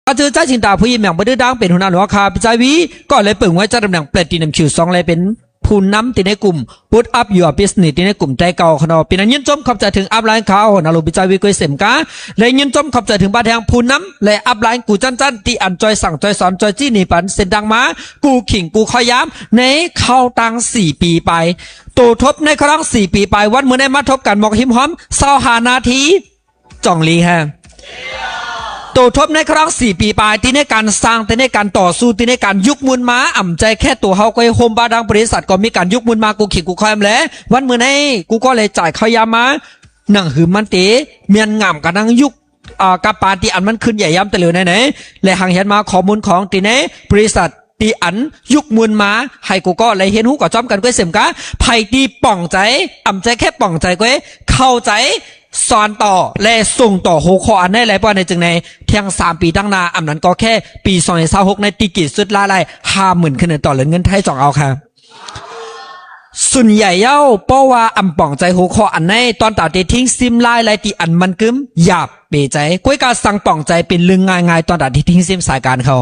ວ່າຊື່ ໃຈສິງຕາ ຜູ້ຍິມແໝງບໍ່ດື້ດັງ ເປັນຫົວໜ້າຫຼວງຄາ ພິຈາຍວີ ກໍເລີຍເປີງໄວ້ຈັດຕຳແໜ່ງແປດຕີນຳຄິວສອງ ແລະ ເປັນຜູ້ນຳທີ່ໃນກຸ່ມ Put Up Your Business ທີ່ໃນກຸ່ມໃຕ້ເກົ່າຂະເນາະ. ເປັນອັນຍິນຊົມຂອບໃຈເຖິງອັບລາຍຂາວ ຫົວໜ້າຫຼວງພິຈາຍວີ ກ້ວຍເສມກາ ແລະ ຍິນຊົມຂອບໃຈເຖິງບາດແຮງຜູ້ນຳ ແລະ ອັບລາຍກູຈັນຈັນ ທີ່ອັນຊ່ອຍສັ່ງ ຊ່ອຍສອນ ຊ່ອຍຊີ້ໜີປັນເສັ້ນທາງມາ ກູ້ຂີງ ກູ້ຄອຍຢາມ ໃນຄາວຕັ້ງສີ່ປີປາຍ. ໂຕທົບໃນຄາວຕັ້ງສີ່ປີປາຍ ວັນມື້ໃນມາທົບກັນໝອກຮິມຮອມ ຊາວຫ້ານາທີ ຈ່ອງລີຮະ ໂຕທົບໃນຄາວຕັ້ງສີ່ປີປາຍ ທີ່ໃນການສ້າງ ທີ່ໃນການຕໍ່ສູ້ ທີ່ໃນການຍຸກໝູນມາ ອຳໃຈແຄ່ໂຕເຮົາກ້ວຍ ໂຮມບາດັງບໍລິສັດກໍມີການຍຸກໝູນມາ ກູຂີງກູຄອຍແລະ ວັນມື້ໃນກູກໍເລີຍຈ່າຍເຂົ້າຢາມມາ ໜັງຫືມມັນເຕ ແມ່ນງາມກະນັງຍຸກ ອາ ກະປານທີ່ອັນມັນຂຶ້ນໃຫຍ່ຍາມຕະເຫຼີໃນໃນ ແລະ ຫາງເຮັດມາຂໍ້ມູນຂອງທີ່ໃນບໍລິສັດ ທີ່ອັນຍຸກໝູນມາ ໃຫ້ກູກໍໄດ້ຮຽນຮູ້ກໍຈ້ອມກັນກ້ວຍເສມກາ ໃຜທີ່ປ່ອງໃຈ ອຳໃຈແຄ່ປ່ອງໃຈກ້ວຍ ເຂົ້າໃຈ ສອນຕໍ່ ແລະ ສົ່ງຕໍ່ຫົວຂໍ້ອັນໃດແລະ ເພາະໃນຈຶ່ງໃນ ແທ່ງສາມປີຕັ້ງໜ້າ ອຳນັ້ນກໍແຄ່ປີສອງພັນຊາວຫົກໃນ ຕີກີດສຸດລາຍໄດ້ຫ້າໝື່ນຂຶ້ນຕໍ່ເດືອນເງິນໄທ ຈອງເອົາຄ່ະ. ສ່ວນໃຫຍ່ເຍົາ ເພາະວ່າອຳປອງໃຈຫົວຂໍ້ອັນໃດ ຕອນຕາທີ່ທິງຊິມລາຍໄລທີ່ອັນມັນກຶມ ຢ່າເປໃຈ ກ້ວຍກາສັ່ງປອງໃຈເປັນເລື່ອງງ່າຍໆ ຕອນຕາທີ່ທິງຊິມສາຍການເຂົາ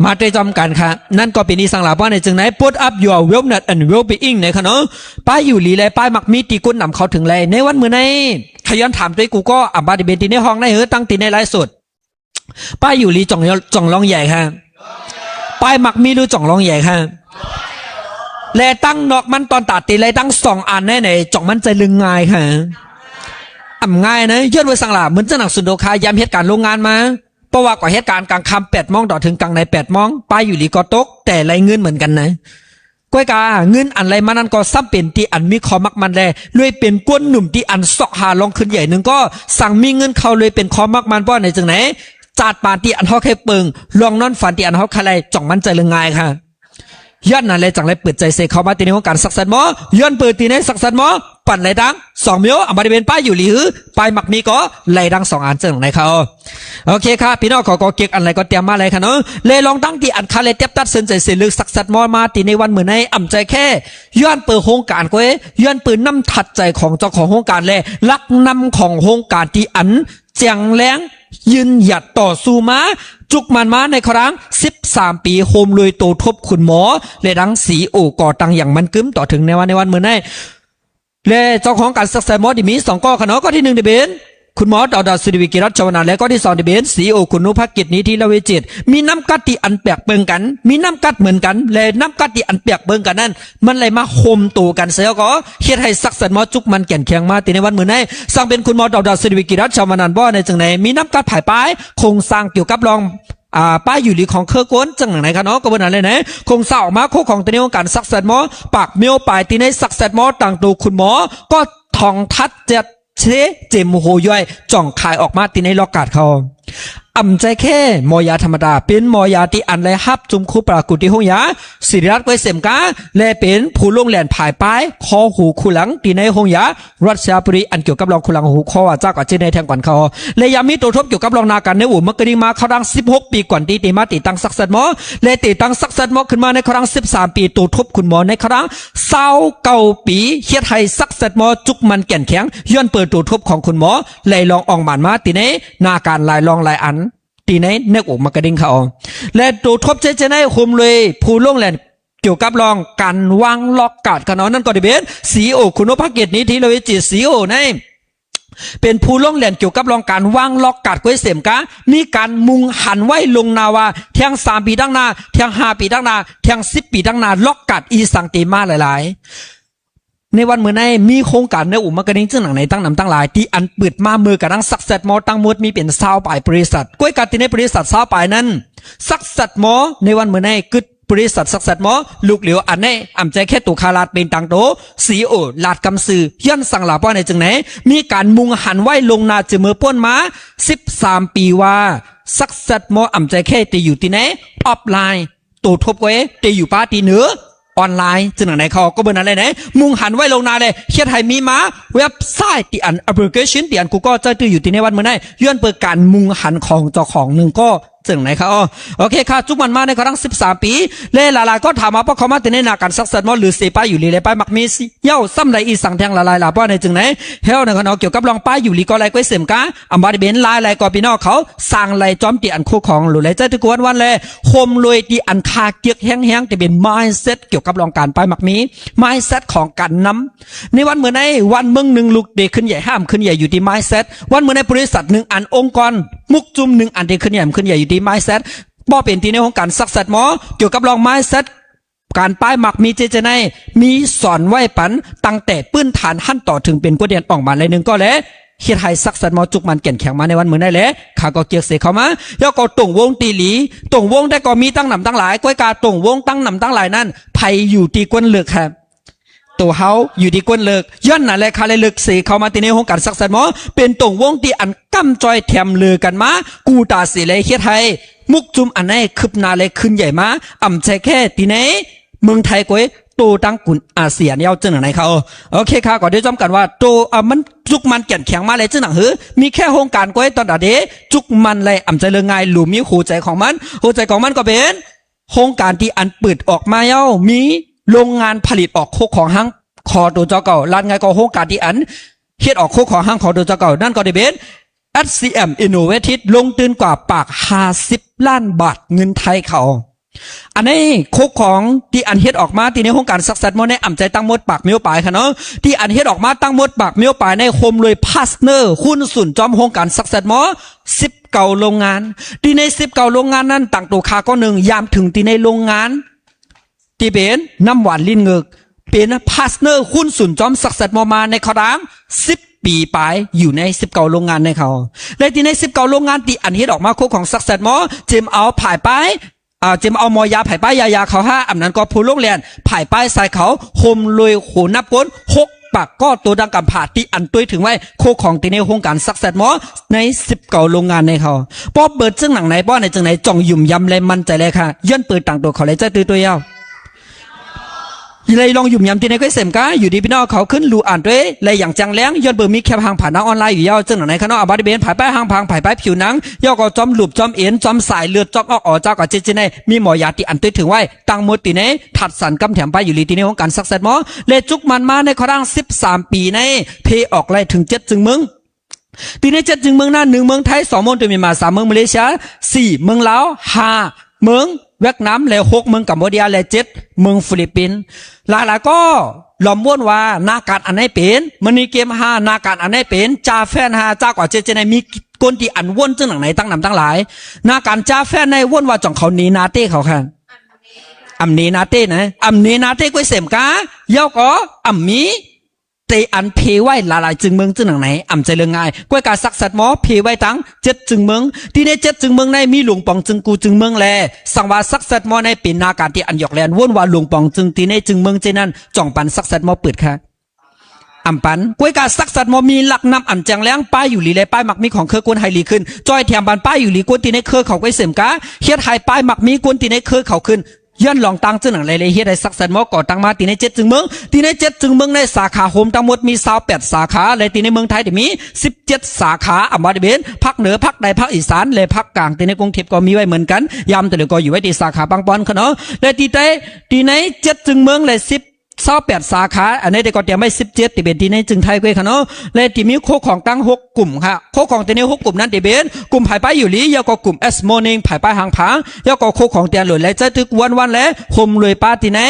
ມາເຕະຈອມກັນຄ່ະ ນັ້ນກໍເປັນອີ່ສັງຫຼາຍ ເພາະໃນຈຶ່ງໃນ Put Up Your Wellness and Wellbeing ໃນຂະເນາະ ປ້າຍຢູ່ດີ ແລະ ປ້າຍມັກມີທີ່ກຸນນຳເຂົ້າເຖິງແລ ໃນວັນມື້ໃນ ຂະຍ້ອນຖາມໂດຍກູກໍ ອຳບາດເດເບນ ທີ່ໃນຫ້ອງໃນເຫີ ຕັ້ງທີ່ໃນໄລສົດ ປ້າຍຢູ່ດີຈ່ອງ ຈ່ອງລອງໃຫຍ່ຄ່ະ ປ້າຍມັກມີຫຼືຈ່ອງລອງໃຫຍ່ຄ່ະ ແລະ ຕັ້ງນອກມັນຕອນຕາດຕີໄລຕັ້ງສອງອັນໃນໃນ ຈ່ອງມັນໃຈເລື່ອງງ່າຍຄ່ະ ອຳງ່າຍນະ ຍ້ອນວ່າສັງຫຼາ ເໝືອນຈັ່ງໜັງສຸນໂດຄາ ຍາມເຮັດການໂລງງານມາ ເພາະວ່າກໍເຮັດການກາງຄ່ຳແປດໂມງ ຕໍ່ເຖິງກາງໃນແປດໂມງ ປ້າຍຢູ່ດີກໍຕົກ ແຕ່ໄລເງິນເໝືອນກັນນະ ກ້ວຍກາເງິນອັນໄລມານັ້ນກໍຊ້ຳເປັນທີ່ອັນມີຄວາມມັກມັນແລ ລວຍເປັນກ້ວນໜຸ່ມທີ່ອັນຊອກຫາລອງຂຶ້ນໃຫຍ່ໜຶ່ງກໍ ສັງມີເງິນເຂົ້າລວຍເປັນຄວາມມັກມັນ ເພາະໃນຈຶ່ງໃນ ຈາດປານທີ່ອັນເຮົາເຄີຍເປີງ ລອງນອນຝັນທີ່ອັນເຮົາຄາໄລ ຈ່ອງມັນໃຈເລື່ອງງ່າຍຄ່ະ ຍ້ອນນັ້ນແລ ຈັ່ງໄລເປີດໃຈເຊເຂົ້າມາທີ່ໃນໂຄງການ Success Mall ຍ້ອນເປີດທີ່ໃນ Success Mall ປັນໄລຕັ້ງສອງມິວ ອຳມາໄດ້ເປັນປ້າຍຢູ່ດີ ຫຼື ປ້າຍມັກມີກໍໄລທັງສອງອັນ ເຊິ່ງໃນເຂົາ ໂອເຄຄ່ະ ພີ່ນ້ອງ ຂໍກໍເກັກອັນໃດກໍຕຽມມາໄດ້ຄ່ະເນາະ ແລະ ລອງຕັ້ງທີ່ອັນຄາແລະ ເຕັບຕັດເສິນໃຈເສນເລີກ Success Mall ມາທີ່ໃນວັນມື້ໃນ ອຳໃຈແຄ່ ຍ້ອນເປີໂຮງການກ້ວຍ ຍ້ອນເປີນ້ຳທັດໃຈຂອງເຈົ້າຂອງໂຮງການ ແລະ ຫຼັກນຳຂອງໂຮງການທີ່ອັນ ແຈງແລງ ຢືນຫຍັດຕໍ່ສູ້ມາ ຈຸກໝັ້ນມາໃນຄະລັງສິບສາມປີ ໂຮມລວຍໂຕທົບຄຸນໝໍ ແລະ ທັງ ຊີອີໂອ ກໍ່ຕັ້ງຢ່າງໝັ້ນກຶ້ມ ຕໍ່ເຖິງໃນວັນ ໃນວັນມື້ໃນ ແລະ ເຈົ້າຂອງການ Success Mall ທີ່ມີສອງກໍ ຂະເນາະ ກໍທີໜຶ່ງທີ່ເປັນ ຄຸນໝໍ ດາວດາ ສຸດທິວິດ ກິດລັດ ຊວນານ ແລະ ກໍທີສອງທີ່ເປັນ ຊີອີໂອ ຄຸນນຸພະກິດ ນິທິລະວິຈິດ ມີນ້ຳກັດທີ່ອັນແປກເບິ່ງກັນ ມີນ້ຳກັດເໝືອນກັນ ແລະ ນ້ຳກັດທີ່ອັນແປກເບິ່ງກັນນັ້ນ ມັນໄດ້ມາໂຮມໂຕກັນ ສະເຫຍກໍເຮັດໃຫ້ Success Mall ຈຸກໝັ້ນແກ່ນແຂງມາ ທີ່ໃນວັນມື້ໃນ ສັງເປັນຄຸນໝໍ ດາວດາ ສຸດທິວິດ ກິດລັດ ຊວນານ ບໍ່ ໃນຈຶ່ງໃນ ມີນ້ຳກັດຜາຍປາຍ ໂຄງສ້າງກ່ຽວກັບລອງ ອາ ປ້າຍຢູ່ດີຂອງເຄືອກົນ ຈັ່ງໃນຂະເນາະ ກໍເບິ່ງນັ້ນແຫຼະນະ ໂຄງສ້າງອອກມາ ໂຄຂອງຕະນິວງການ Success Mall ປາກມ້ຽວປາຍ ທີ່ໃນ Success Mall ຕ່າງໂຕຄຸນໝໍ ກໍທອງທັດເຈັດ ເຊ ເຈັມໂຫຍ່ອຍ ຈ່ອງຂາຍອອກມາ ທີ່ໃນລອກກາດເຂົາ ອຳໃຈແຄ່ໝໍຢາທຳມະດາ ເປັນໝໍຢາທີ່ອັນໄດ້ຮັບຈຸມຄູປາກູທີ່ໂຮງຢາ ສິລິລາດ ກ້ວຍເສມກາ ແລະ ເປັນຜູ້ລົງແລ່ນຜາຍປາຍ ຄໍຫູຄູຫຼັງ ທີ່ໃນໂຮງຢາ ລັດຊະຍາປຸຣີ ອັນກ່ຽວກັບລອງຄູຫຼັງຫູຄໍວາຈາກວ່າເຈໃນແທ່ງກວນເຂົາ ແລະ ຍັງມີໂຕທົບກ່ຽວກັບລອງນາການໃນອູ່ມັກກະດິງມາ ເຂົ້າດັ່ງສິບຫົກປີກ່ອນທີ່ເຕມາຕິດຕັ້ງ Success Mall ແລະ ຕິດຕັ້ງ Success Mall ຂຶ້ນມາໃນເຂົ້າດັງສິບສາມປີ ໂຕທົບຄຸນໝໍໃນເຂົ້າດັງຊາວເກົ້າປີ ເຮັດໃຫ້ Success Mall ຈຸກໝັ້ນແກ່ນແຂງ ຍ້ອນເປີໂຕທົບຂອງຄຸນໝໍ ໄຫຼລອງອອງໝານມາ ທີ່ໃນນາການຫຼາຍລອງຫຼາຍອັນ ທີ່ໃນເນັກອົກມັກກະດິງເຂົາ ແລະ ໂຕທົບເຈເຈໃນໂຮມລວຍຜູ້ລົງແລ່ນ ກ່ຽວກັບລອງການວາງລອກກາດຂະເນາະ ນັ້ນກໍຈະເປັນ ຊີອີໂອ ຄຸນໂອພາກິດ ນິທິລະວິຈິດ ຊີອີໂອ ໃນ ເປັນຜູ້ລົງແລ່ນກ່ຽວກັບລອງການວາງລອກກາດ ກ້ວຍເສມກາ ມີການມຸ່ງຫັນໄວ້ລ່ວງໜ້າວ່າ ແທ່ງສາມປີດັ່ງໜ້າ ແທ່ງຫ້າປີດັ່ງໜ້າ ແທ່ງສິບປີດັ່ງໜ້າ ລອກກາດອີ່ສັງເຕມາຫຼາຍໆ ໃນວັນມື້ໃນ ມີໂຄງການໃນອຸມະກະນິງ ຈຶ່ງໜັງໃນຕັ້ງນຳຕັ້ງຫຼາຍ ທີ່ອັນເປີດມາເມື່ອກະທັ່ງ Success Mall ທັງໝົດມີເປັນຊາວປາຍບໍລິສັດ ກ້ວຍກາທີ່ໃນບໍລິສັດຊາວປາຍນັ້ນ Success Mall ໃນວັນມື້ໃນ ຄື ບໍລິສັດ Success Mall ລູກຫຼຽວອັນໃນ ອຳໃຈແຄ່ໂຕຄາລາດເປັນຕ່າງໂຕ ຊີອີໂອ ລາດກຳຊື່ ຍ້ອນສັງລາວເປົ້າໃນຈຶ່ງໃນ ມີການມຸ່ງຫັນໄວ້ລ່ວງໜ້າຈະເມີ້ອປົ້ນມາສິບສາມປີວ່າ Success Mall ອຳໃຈແຄ່ຈະຢູ່ທີ່ໃນອອຟລາຍ ໂຕທົບກ້ວຍຈະຢູ່ປາທີ່ເໜືອອອນລາຍ ຈຶ່ງໜັງໃນເຂົາກໍເບິ່ງນັ້ນແຫຼະໃນ ມຸ່ງຫັນໄວ້ລ່ວງໜ້າແລະ ເຮັດໃຫ້ມີມາເວັບໄຊທີ່ອັນ application ທີ່ອັນ Google ໃຊ້ຕື້ຢູ່ທີ່ໃນວັນມື້ໃນ ຍ້ອນເປີການມຸ່ງຫັນຂອງເຈົ້າຂອງໜຶ່ງກໍ ຈັ່ງໃດຄະ? ໂອເຄຄະ, ຈຸກມັນມາໃນຄະນະສິບສາມປີ ແລະ ຫຼາຍໆກໍຖາມມາ ພວກເຂົາມາແຕ່ໃນໜ້າການສັກເຊັດມໍ ຫຼື ເສປ້າຍຢູ່ລີ ແລະ ປ້າຍໝາກມີ ເຈົ້າສ່ຳໃດອີ່ສັງແທ່ງຫຼາຍໆຫຼະ ເພາະໃນຈຶ່ງໃນແຖວນັ້ນເນາະ ກ່ຽວກັບລອງປ້າຍຢູ່ລີກໍໄລກ້ວຍເສັມກາ ອຳວ່າໄດ້ເປັນຫຼາຍໆກໍພີ່ນ້ອງເຂົາສ້າງໄລຈອມທີ່ອັນໂຄຂອງ ຫຼື ໄລໃຈຖືກວັນໆ ແລະ ໂຮມລວຍທີ່ອັນຄາກຽກແຮງໆ ທີ່ເປັນມາຍເຊັດກ່ຽວກັບລອງການປ້າຍໝາກມີ ມາຍເຊັດຂອງການນຳ ໃນວັນມື້ໃນ ວັນເມືອງໜຶ່ງລູກເດຂຶ້ນໃຫຍ່ ຫ້າມຂຶ້ນໃຫຍ່ຢູ່ທີ່ມາຍເຊັດ ວັນມື້ໃນບໍລິສັດໜຶ່ງອັນ ອົງກອນໝຸກຈຸມໜຶ່ງອັນເດຂຶ້ນໃຫຍ່ ຂຶ້ນໃຫຍ່ຢູ່ທີ່ມາຍເຊັດ ບໍ່ເປັນທີ່ໃນໂຮງການສັກເຊັດມໍ ກ່ຽວກັບລອງມາຍເຊັດ ການປ້າຍໝາກມີເຈເຈໃນ ມີສອນໄວ້ປັນຕັ້ງແຕ່ພື້ນຖານຫັ້ນຕໍ່ເຖິງເປັນກົດຮຽນອອກມາແລະໜຶ່ງກໍແລະ ເຮັດໃຫ້ສັກເຊັດມໍຈຸກມັນແກ່ນແຂງມາໃນວັນມື້ໃນແລະ ຂ້າກໍກຽກເສເຂົ້າມາ ແລ້ວກໍຕົງວົງຕີຫຼີ ຕົງວົງໄດ້ກໍມີຕັ້ງນຳຕັ້ງຫຼາຍ ກ້ວຍກາຕົງວົງຕັ້ງນຳຕັ້ງຫຼາຍນັ້ນ ໃຜຢູ່ທີ່ກົ້ນເລິກຄະ? ໂຕເຮົາຢູ່ທີ່ກົ້ນເລິກ ຍ້ອນນັ້ນແຫຼະ ຂ້າເລີຍເລືອກເສເຂົ້າມາທີ່ໃນໂຮງການສັກເຊັດມໍ ເປັນຕົງວົງທີ່ອັນກຳຈ້ອຍແຖມເຫຼືອກັນມາ ກູຕາເສແລະ ເຮັດໃຫ້ໝຸກຈຸມອັນໃນຄືບໜ້າ ແລະ ຂຶ້ນໃຫຍ່ມາ ອຳໃຈແຄ່ທີ່ໃນເມືອງໄທກ້ວຍ ໂຕຕັ້ງກຸນອາຊຽນແລ້ວ ຈັ່ງໃດຄະ? ໂອເຄຄະ ກໍໄດ້ຈຳກັນວ່າໂຕ ອາ ມັນຈຸກມັນແກ່ນແຂງມາແລ້ວ ຈັ່ງໜັງຫື ມີແຄ່ໂຮງການກ້ວຍຕອນດາເດ ຈຸກມັນແລະ ອຳໃຈເລີງງ່າຍ ຫຼື ມີຫົວໃຈຂອງມັນ ຫົວໃຈຂອງມັນກໍເປັນ ໂຮງການທີ່ອັນເປີດອອກມາແລ້ວ ມີໂລງງານຜະລິດອອກໂຄຂອງຮັງຂອງໂຕເຈົ້າເກົ່າ ລາດງ່າຍກໍໂຮງການທີ່ອັນເຮັດອອກໂຄຂອງຮັງຂອງໂຕເຈົ້າເກົ່າ ນັ້ນກໍໄດ້ເປັນ ເອັດຊີເອັມ Innovative ລົງທຶນກວ່າປາກຫ້າສິບລ້ານບາດເງິນໄທເຂົາ. ອັນນີ້ໂຄຂອງທີ່ອັນເຮັດອອກມາທີ່ໃນໂຮງການສັກເຊັດມໍໃນ ອຳໃຈຕັ້ງໝົດປາກມ້ຽວປາຍຄະເນາະ ທີ່ອັນເຮັດອອກມາຕັ້ງໝົດປາກມ້ຽວປາຍໃນ ໂຮມລວຍພາສເນີ ຫຸ້ນຊຸນຈອມໂຮງການສັກເຊັດມໍ ສິບເກົ້າໂລງງານ ທີ່ໃນສິບເກົ້າໂລງງານນັ້ນ ຕັ້ງໂຕຄາກໍໜຶ່ງ ຍາມເຖິງທີ່ໃນໂລງງານ ທີ່ເປັນນ້ຳຫວານລີ້ນເງີກ ເປັນພາສເນີຫຸ້ນຊຸນຈອມສັກເຊັດມໍມາໃນເຂົາດາງສິບປີປາຍ ຢູ່ໃນສິບເກົ້າໂລງງານໃນເຂົາ ແລະ ທີ່ໃນສິບເກົ້າໂລງງານທີ່ອັນເຮັດອອກມາໂຄຂອງສັກເຊັດມໍ ເຈັມເອົາຜາຍປາຍ ອາ ເຈັມເອົາໝໍຢາຜາຍປາຍຢາຢາເຂົາຫາ ອຳນັ້ນກໍຜູ້ລົງແລ່ນຜາຍປາຍຊາຍເຂົາ ໂຮມລວຍໂຫນັບຄົນຫົກປາກກໍໂຕດັ່ງກຳພາ ທີ່ອັນຕົວເຖິງໄວ້ໂຄຂອງທີ່ໃນໂຮງການສັກເຊັດມໍ ໃນສິບເກົ້າໂລງງານໃນເຂົາ ພໍເປີດຈຶ່ງໜັງໃນ ພໍໃນຈຶ່ງໃນ ຈ່ອງຫຍຸມຢຳ ແລະ ໝັ້ນໃຈແລະຄະ ຍ້ອນເປີດຕ່າງໂຕເຂົາ ແລະ ໃຈຕື່ໂຕຍາວ ໄລລອງຫຍຸມຢຳທີ່ໃນກ້ວຍເສັມກາ ຢູ່ດີພີ່ນ້ອງເຂົາຂຶ້ນຮູ້ອ່ານໂຕຍ ແລະ ຢ່າງແຈ້ງແລງ ຍ້ອນເປີມີແຄບຮ່າງຜ່ານທາງອອນລາຍຢູ່ຍາວ ເຊິ່ງໃນຂະນະອາບາດເປັນຜາຍປ້າຍຮ່າງພັງ ຜາຍປ້າຍຜິວໜັງ ແລ້ວກໍຈອມຮູບ ຈອມເອັນ ຈອມສາຍເລືອດ ຈອມອອກອອກຈາກອາເຈເຈໃນ ມີໝໍຢາທີ່ອັນຕົວເຖິງໄວ້ ຕັ້ງໝົດທີ່ໃນ ທັດສານກຳແຖມປ້າຍຢູ່ລີ ທີ່ໃນໂຮງການສັກເຊັດມໍ ແລະ ຈຸກມັນມາໃນເຂົາດາງສິບສາມປີໃນ ເພອອກໄລເຖິງເຈັດຈຶ່ງເມືອງ ທີ່ໃນເຈັດຈຶ່ງເມືອງນັ້ນ ໜຶ່ງເມືອງໄທ ສອງເມືອງເມຍນມາ ສາມເມືອງມາເລເຊຍ ສີ່ເມືອງລາວ ຫ້າເມືອງຫວຽດນາມ ແລະ ຫົກເມືອງກຳໂບເດຍ ແລະ ເຈັດເມືອງຟີລິບປິນ ຫຼາຍໆກໍລອມວົນວ່າ ໜ້າການອັນໃດເປັນ Money Game ຫາ ໜ້າການອັນໃດເປັນ ຈາແຟນ ຫາ ຈາກວ່າເຈເຈໃນ ມີຄົນທີ່ອັນວົນຈຶ່ງໜັງໃນ ຕັ້ງນຳຕັ້ງຫຼາຍ ໜ້າການຈາແຟນໃນວົນວ່າ ຈ່ອງເຂົາເນນາເຕ້ເຂົາຄະ ອຳເນນາເຕ້ນະ ອຳເນນາເຕ້ກ້ວຍເສັມກາ ແລ້ວກໍອຳມີ ແຕ່ອັນເພໄວ້ຫຼາຍໆຈຶ່ງເມືອງຈຶ່ງໜັງໃນ ອຳໃຈເລື່ອງງ່າຍ ກ້ວຍກາສັກເຊັດມໍ ເພໄວ້ຕັ້ງເຈັດຈຶ່ງເມືອງ ທີ່ໃນເຈັດຈຶ່ງເມືອງໃນ ມີຫຼວງປອງຈຶ່ງກູ່ຈຶ່ງເມືອງແລ ສັງວ່າສັກເຊັດມໍໃນ ເປັນໜ້າການທີ່ອັນຫຍອກແລນ ວົນວ່າຫຼວງປອງຈຶ່ງ ທີ່ໃນຈຶ່ງເມືອງເຈນັ້ນ ຈ່ອງປັນສັກເຊັດມໍເປີດຄະ ອຳປັນ ກ້ວຍກາສັກເຊັດມໍ ມີຫຼັກນຳອັນແຈ້ງແລງ ປ້າຍຢູ່ລີ ແລະ ປ້າຍໝາກມີຂອງເຄືອກຸນໃຫ້ຫຼີຂຶ້ນ ຈ່ອຍແຖມປັນປ້າຍຢູ່ລີ ກົນທີ່ໃນເຄືອເຂົາກ້ວຍເສັມກາ ເຮັດໃຫ້ປ້າຍໝາກມີ ກົນທີ່ໃນເຄືອເຂົາຂຶ້ນ ຍ້ອນລອງຕັ້ງຈື່ໜັງໃດ ແລະ ເຮັດໃຫ້ສັກເຊັດມໍກໍ່ຕັ້ງມາ ທີ່ໃນເຈັດຈຶ່ງເມືອງ ທີ່ໃນເຈັດຈຶ່ງເມືອງໃນ ສາຂາໂຮມທັງໝົດມີຊາວແປດສາຂາ ແລະ ທີ່ໃນເມືອງໄທໄດ້ມີສິບເຈັດສາຂາ ອຳວ່າຈະເປັນພາກເໜືອ ພາກໃຕ້ ພາກອີສານ ແລະ ພາກກາງ ທີ່ໃນກຸງເທບກໍມີໄວ້ເໝືອນກັນ ຍາມຕະຫຼຽວກໍຢູ່ໄວ້ທີ່ສາຂາບາງບ່ອນເນາະ ແລະ ທີ່ໃຕ້ ທີ່ໃນເຈັດຈຶ່ງເມືອງ ແລະ ສິບ ຊາວແປດສາຂາ ອັນນີ້ໄດ້ກໍຕຽມໄວ້ສິບເຈັດ ທີ່ເປັນທີ່ໃນຈຶ່ງໄທເກວຄະເນາະ ແລະ ທີ່ມີໂຄຂອງຕັ້ງຫົກກຸ່ມຄະ ໂຄຂອງທີ່ໃນຫົກກຸ່ມນັ້ນ ທີ່ເປັນກຸ່ມຜາຍປ້າຍຢູ່ລີ ແລ້ວກໍກຸ່ມ S Morning ຜາຍປ້າຍຫາງຜາ ແລ້ວກໍໂຄຂອງຕຽນຫຼວນ ແລະ ໃຈຕຶກວັນວັນ ແລະ ໂຮມລວຍປ້າ ທີ່ໃນ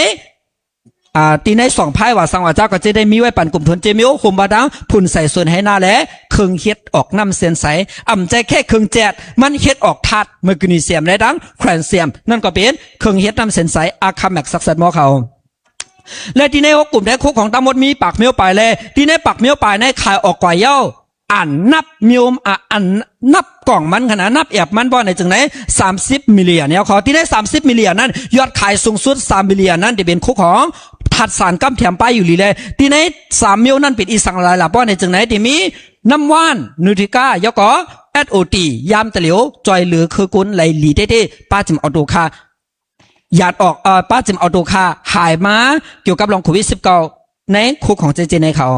ອ່າ ທີ່ໃນສອງພາຍວ່າ ສັງວ່າເຈົ້າກໍຈະໄດ້ມີໄວ້ປັນກຸ່ມທົນເຈມິວ ໂຮມບາດາງ ພຸນໃສສວນໄຮນາ ແລະ ເຄື່ອງເຮັດອອກນ້ຳເຊນໄຊ ອຳໃຈແຄ່ເຄື່ອງແຈດ ມັນເຮັດອອກທາດແມກນີຊຽມ ແລະ ດັງແຄລຊຽມ ນັ້ນກໍເປັນເຄື່ອງເຮັດນ້ຳເຊນໄຊ ອາຄາແມັກ ສັກເຊັດມໍເຂົາ ແລະ ທີ່ໃນຫົກກຸ່ມໃນໂຄຂອງທັງໝົດມີປາກມ້ຽວປາຍ ແລະ ທີ່ໃນປາກມ້ຽວປາຍໃນຂາຍອອກກວ່າເຍົາ ອັນນັບມ້ຽວ ອາ ອັນນັບກ່ອງມັນຫັ້ນນະ ນັບແອບມັນບໍ່ໃນຈຶ່ງໃດ ສາມສິບມິລຽນແນວເຂົາ ທີ່ໃນສາມສິບມິລຽນນັ້ນ ຍອດຂາຍສູງສຸດສາມມິລຽນນັ້ນ ທີ່ເປັນໂຄຂອງທັດສານກຳແຖມປ້າຍຢູ່ລີ ແລະ ທີ່ໃນສາມມ້ຽວນັ້ນເປັນອີ່ສັງຫຼາຍລະບໍ່ໃນຈຶ່ງໃດ ທີ່ມີນ້ຳຫວານ ນູທຣິກາ ແລ້ວກໍ SOT ຍາມຕະຫຼຽວ ຈ່ອຍເຫຼືອຄືກຸນໄລລີເຕ້ໆ ປ້າຈຶ່ງເອົາໂຕຄ່າ ຢາດອອກ ເອີ ປ້າຈຶ່ງເອົາໂຕຄ່າຫາຍມາ ກ່ຽວກັບລອງໂຄວິດສິບເກົ້າ ໃນໂຄຂອງເຈເຈໃນເຂົາ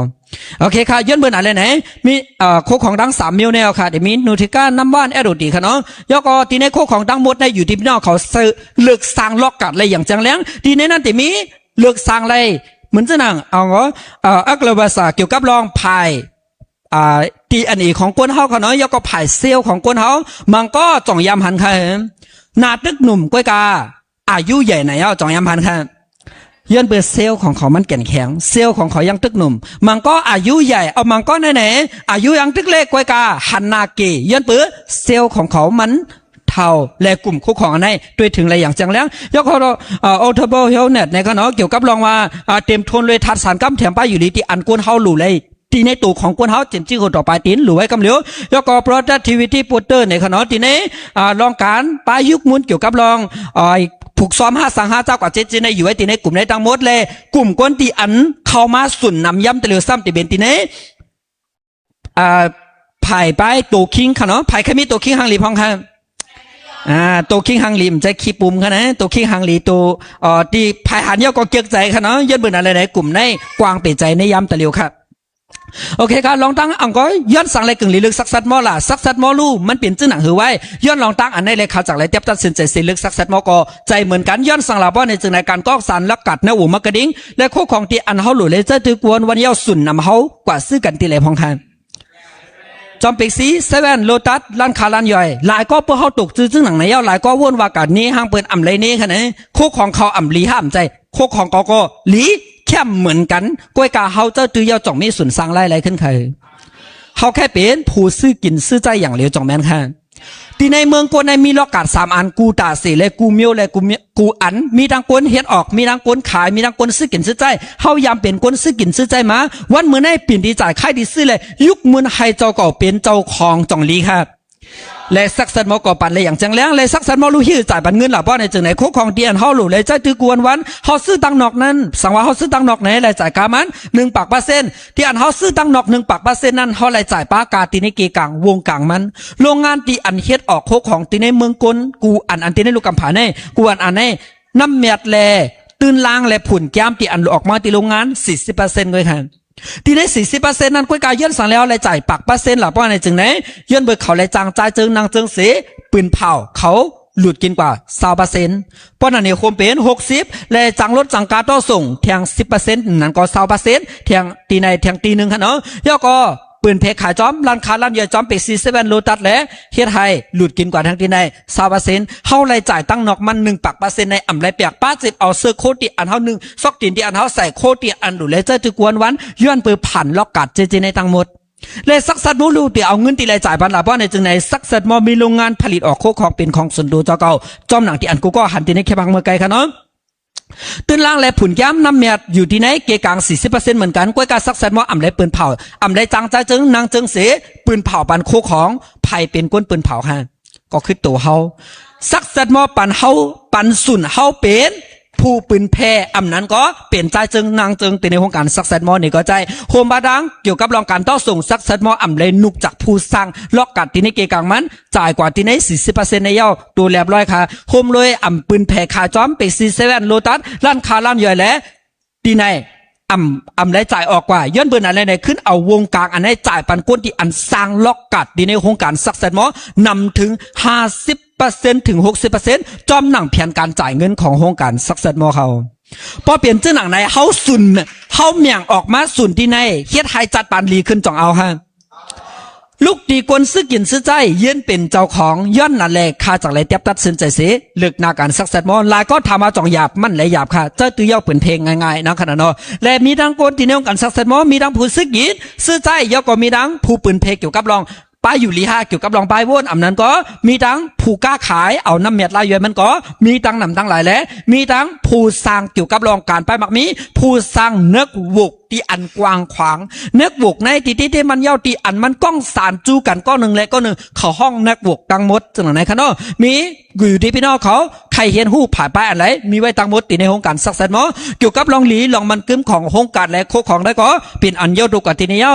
ໂອເຄຄ່ະ ຍ້ອນເບິ່ງອັນແລກໃນ ມີ ເອີ ໂຄຂອງທັງສາມມິວແນວຄ່ະ ໄດ້ມີນູທິກາ ນ້ຳຫວານ ແອດໂອຕີຄ່ະເນາະ. ແລ້ວກໍທີ່ໃນໂຄຂອງທັງໝົດໃນຢູ່ທີ່ພີ່ນ້ອງເຂົາເຊີເລືອກສ້າງລັອກກາດ ແລະ ຢ່າງແຈ້ງແລງ ທີ່ໃນນັ້ນທີ່ມີເລືອກສ້າງໄດ້ ເໝືອນຈັ່ງນັ້ນ ເອົາ ເອີ ອັກລະວາສາ ກ່ຽວກັບລອງພາຍ ອາ ດີເອັນເອ ຂອງຄົນເຮົາຄ່ະເນາະ ແລ້ວກໍພາຍເຊວຂອງຄົນເຮົາ ມັນກໍຈອງຢາມຫັນຄ່ະ ໜ້າຕຶກໜຸ່ມ ກວຍກາ ອາຍຸໃຫຍ່ໃນເອົາ ຈອງຍາມພັນຄ່ະ ຍ້ອນເປີເຊວຂອງເຂົາມັນແກ່ນແຂງ ເຊວຂອງເຂົາຍັງຕຶກໜຸ່ມ ມັນກໍອາຍຸໃຫຍ່ ເອົາມັນກໍໃນໆ ອາຍຸຍັງຕຶກເລັກ ກວຍກາຫັນໜ້າເກ ຍ້ອນເປີເຊວຂອງເຂົາມັນເຖົ້າ ແລະ ກຸ່ມໂຄຂອງອັນໃດ ດ້ວຍເຖິງແລະຢ່າງແຈ້ງແລງ ຍອກເຂົາ ເອີ Audible Health ແນະ ໃນຂະເນາະ ກ່ຽວກັບລອງວ່າ ອາ ເຕັມທົນດ້ວຍທາດສານກຳ ແຖມປ້າຍຢູ່ດີ ທີ່ອັນຄົນເຮົາຫຼູໄຫຼ ທີ່ໃນໂຕຂອງຄົນເຮົາ ເຈັນຈິ້ງຫົວຕໍ່ປາຍຕີນ ຫຼືໄວກຳເຫຼວ ແລ້ວກໍ productivity booster ໃນຂະເນາະ ທີ່ໃນ ອາ ລອງການປາຍຸກມຸນກ່ຽວກັບລອງ ອາ ຜູກຊ້ອມຫາສ້າງຫາຈາກກວ່າເຈັດຈີນ ໃນຢູ່ໄວ້ທີ່ໃນກຸ່ມໃນທັງໝົດ ແລະ ກຸ່ມຄົນທີ່ອັນເຂົ້າມາສຸນນຳຢ້ຳຕະຫຼຽວຊ້ຳ ທີ່ເປັນທີ່ໃນ ອາ ພາຍປ້າຍໂຕຄິງຂະເນາະ ພາຍເຄີຍມີໂຕຄິງຮັງລີພ້ອມຄ່ະ ອາ ໂຕຄິງຮັງລີ ບໍ່ໃຊ່ຂີ້ປຸ່ມຄ່ະນະ ໂຕຄິງຮັງລີ ໂຕ ເອີ ທີ່ພາຍຫັນຍອກກໍເກີກໃຈຂະເນາະ ຍ້ອນເບິ່ງອັນໃດໃນກຸ່ມໃນກວ້າງເປໃຈໃນຢ້ຳຕະຫຼຽວຄ່ະ. ໂອເຄຄ່ະ ລອງຕັ້ງອັງກໍຍ້ອນສັງແລກຶ່ງລີເລິກ Success Mall ລະ Success Mall ຮູ້ມັນເປັນຈື່ໜັງຫືອໄວ້ ຍ້ອນລອງຕັ້ງອັນໃດແລະ ເຂົາຈັກໄດ້ຕຽມຕັດສິນໃຈເສຍເລິກ Success Mall ກໍໃຈເໝືອນກັນ ຍ້ອນສັງລະບໍ່ໃນຈຶ່ງໃນການກອກສານລັກກັດໃນໂອມາກະດິງ ແລະ ໂຄຂອງທີ່ອັນເຮົາຫຼູເລເຈີຖືກວນວັນຍາວສຸນນຳເຮົາກວ່າຊື້ກັນທີ່ແລພອງຄັນ ຈອມເປັກຊີ ເຊເວັນ ໂລຕັດ ຮ້ານຄ້າຮ້ານຍ່ອຍ ຫຼາຍກໍພວກເຮົາຕົກຈື່ຈື່ໜັງໃນຍາວ ຫຼາຍກໍວົນວ່າການນີ້ຫ້າງເປີດອຳໄລນີ້ຂະນະ ໂຄຂອງເຂົາອຳລີຫ້າມໃຈ ໂຄຂອງເຂົາກໍລີ ແຄ້ມເໝືອນກັນ ກວຍກາເຮົາເຈົ້າຕື້ຍາວ ຈອງມີສູນສ້າງລາຍໄດ້ຂຶ້ນໄຂ ເຮົາແຄ່ເປັນຜູ້ຊື້ກິນຊື້ຈ່າຍຢ່າງຫຼຽວ ຈອງແມ່ນຄ່ະ ທີ່ໃນເມືອງກົນໃນມີລອກກາດສາມອັນ ກູຕາເສ ແລະ ກູມຽວ ແລະ ກູມຽວ ກູອັນ ມີທັງຄົນເຮັດອອກ ມີທັງຄົນຂາຍ ມີທັງຄົນຊື້ກິນຊື້ຈ່າຍ ເຮົາຍາມເປັນຄົນຊື້ກິນຊື້ຈ່າຍມາ ວັນມື້ໃນປິ່ນດີຈ່າຍ ຂາຍດີຊື້ ແລະ ຍຸກໝູນໃຫ້ເຈົ້າເກົ່າເປັນເຈົ້າຂອງ ຈອງລີຄ່ະ. ແລະ Success Mall ກໍປັນແລຢ່າງແຈ້ງແລງ ແລະ Success Mall ຮູ້ຮີຈ່າຍປັນເງິນລະບໍ່ໃນຈຶ່ງໃນ ໂຄຂອງທີ່ອັນເຮົາຫຼູເລຈ່າຍຖືກວັນ ເຮົາຊື້ຕັ້ງນອກນັ້ນ ສັງວ່າເຮົາຊື້ຕັ້ງນອກໃນລາຍຈ່າຍກາມັນ ໜຶ່ງປາກເປີເຊັນ ທີ່ອັນເຮົາຊື້ຕັ້ງນອກ ໜຶ່ງປາກເປີເຊັນນັ້ນ ເຮົາລາຍຈ່າຍປາກາທີ່ໃນເກກາງວົງກາງມັນ ໂລງງານທີ່ອັນເຮັດອອກໂຄຂອງທີ່ໃນເມືອງກົນ ກູອັນ ອັນທີ່ໃນລູກກຳຜາໃນ ກູອັນ ອັນໃນ ນ້ຳແມັດ ແລະ ຕື້ນລ້າງ ແລະ ຝຸ່ນແກ້ມທີ່ອັນອອກມາທີ່ໂລງງານ ສີ່สิบเปอร์เซ็นต์ ເລີຍຄ່ະ. ທີ່ໃນສີ່ສິບເປີເຊັນນັ້ນ ກວຍກາຍ້ອນສັງແລ້ວລາຍຈ່າຍປາກເປີເຊັນລະ ເພາະໃນຈຶ່ງໃນ ຍ້ອນເບີເຂົາລາຍຈ້າງຈ່າຍເຈີງນາງເຈີງເສ ປືນເຜົາເຂົາຫຼຸດກິນກວ່າຊາວເປີເຊັນ ເພາະນັ້ນເນ ຄົມເປັນຫົກສິບ ແລະ ຈ້າງລົດຈ້າງກາຕໍ່ສົ່ງແທ່ງສິບເປີເຊັນ ນັ້ນກໍຊາວເປີເຊັນ ແທ່ງຕີໃນແທ່ງຕີໜຶ່ງຫັ້ນເນາະ ແລ້ວກໍ ປືນເພຂາຍຈອມ ຮ້ານຄ້າຮ້ານຍ່ອຍຈອມ ເປັກຊີ ເຊເວັນ ໂລຕັດ ແລະ ເຮັດໃຫ້ຫຼຸດກິນກວ່າທາງທີ່ໃນຊາວເປີເຊັນ ເຮົາລາຍຈ່າຍຕັ້ງນອກມັນ ໜຶ່ງປາກເປີເຊັນ ໃນອຳໄລແປກ ປາເຈັບເອົາເຊີໂຄທີ່ອັນເຮົາໜຶ່ງ ຊອກຕີນທີ່ອັນເຮົາໃສ່ ໂຄທີ່ອັນດູແລເຈີຖືກວນວັນ ຍ້ອນເປີຜ່ານລັອກກາດເຈເຈໃນທັງໝົດ ແລະ Success Mall ຮູ້ທີ່ເອົາເງິນທີ່ລາຍຈ່າຍປັນລະ ເພາະໃນຈຶ່ງໃນ Success Mall ມີໂລງງານຜະລິດອອກໂຄຂອງເປັນຂອງສ່ວນຕົວເຈົ້າເກົ່າ ຈອມໜັງທີ່ອັນກູກໍຫັນທີ່ໃນແຄບຫາງເມືອງໄກຂະເນາະ ຕື່ນລ້າງ ແລະ ຝຸ່ນແກ້ມ ນ້ຳແມັດ ຢູ່ທີ່ໃນເກກາງ ສີ່ສິບເປີເຊັນ ເໝືອນກັນ ກວຍກາ Success Mall ອຳໄລປືນເຜົາ ອຳໄລຈ້າງຈ່າຍເຈີງນາງເຈີງເສ ປືນເຜົາປັນໂຄຂອງ ໃຜເປັນຄົນປືນເຜົາຫັ້ນ ກໍຄືໂຕເຮົາ Success Mall ປັນເຮົາ ປັນສູນເຮົາເປັນຜູ້ປືນແຜ່ ອຳນັ້ນກໍເປັນຈ່າຍເຈີງນາງເຈີງ ແຕ່ໃນໂຄງການ Success Mall ນີ້ກໍໃຈ ໂຮມບາດາງ ກ່ຽວກັບລອງການຕໍ່ສົ່ງ Success Mall ອຳໄລນຸກຈາກຜູ້ສ້າງ ລັອກກາດທີ່ໃນເກກາງມັນ ຈ່າຍກວ່າທີ່ໃນ ສີ່ສິບເປີເຊັນ ໃນເຍົາໂຕລຽບຮ້ອຍຄ່າ ໂຮມໂດຍອຳປືນແຜ່ຂາຍຈອມ ເປັກຊີ ເຊເວັນ ໂລຕັດ ຮ້ານຄ້າຮ້ານຍ່ອຍ ແລະ ທີ່ໃນ ອຳ ອຳລາຍຈ່າຍອອກກວ່າ ຍ້ອນເບີນອັນໃດໃນຂຶ້ນເອົາວົງກາງອັນໃດຈ່າຍປັນຄົນທີ່ອັນສ້າງລັອກກາດທີ່ໃນໂຄງການ Success Mall ນຳເຖິງ ຫ້າສິບເປີເຊັນ ເຖິງ ຫົກສິບເປີເຊັນ ຈອມໜັງແຜນການຈ່າຍເງິນຂອງໂຄງການ Success Mall ເຮົາ ເພາະເປັນເຊັ່ນໜັງໃດ ເຮົາສູນ ເຮົາແມ່ງອອກມາສູນທີ່ໃນ ເຮັດໃຫ້ຈັດປານດີຂຶ້ນ ຈອງເອົາຮະ ລູກຕີກົນຊື້ກິນຊື້ຈ່າຍ ເຢັນເປັນເຈົ້າຂອງ ຍ້ອນນັ້ນແລ ຂ້າຈັ່ງໄດ້ຕຽມຕັດສິນໃຈເສ ເລິກໜ້າການ Success Mall ຫຼາຍກໍຖາມວ່າຈອງຢາບ ມັນແລຢາບຄ່າ ເຈົ້າຕື້ເຍົາເປັນເພງງ່າຍໆ ນຳຂະນະເນາະ ແລະ ມີທັງຄົນທີ່ໃນໂຄງການ Success Mall ມີທັງຜູ້ຊື້ກິນຊື້ຈ່າຍ ແລ້ວກໍມີທັງຜູ້ປືນເພກ່ຽວກັບລອງ ປ້າຍຢູລີຮາ ກ່ຽວກັບລອງປ້າຍໂວນ ອຳນັ້ນກໍມີທັງຜູ້ຄ້າຂາຍ ເອົານ້ຳແມັດລາຍຍ່ອຍມັນກໍມີຕັ້ງນຳຕັ້ງຫຼາຍ ແລະ ມີທັງຜູ້ສ້າງກ່ຽວກັບລອງການປ້າຍໝາກມີ ຜູ້ສ້າງເນັກວອກ ທີ່ອັນກວ້າງຂວາງ ເນັກວອກໃນທີ່ ທີ່ ທີ່ມັນເຍົາ ທີ່ອັນມັນກ້ອງສານຈູກັນກ້ອງໜຶ່ງ ແລະ ກ້ອງໜຶ່ງ ເຂົາຮ້ອງເນັກວອກທັງໝົດ ຈັ່ງນັ້ນນະຄະເນາະ ມີຢູ່ທີ່ພີ່ນ້ອງເຂົາ ໃຜຮຽນຮູ້ ຜາຍປ້າຍອັນໃດ ມີໄວ້ທັງໝົດ ທີ່ໃນໂຄງການ Success Mall ກ່ຽວກັບລອງດີ ລອງມັນກຶມຂອງໂຄງການ ແລະ ໂຄຂອງໃດກໍເປັນອັນເຍົາໂຕກວ່າທີ່ໃນເຍົາ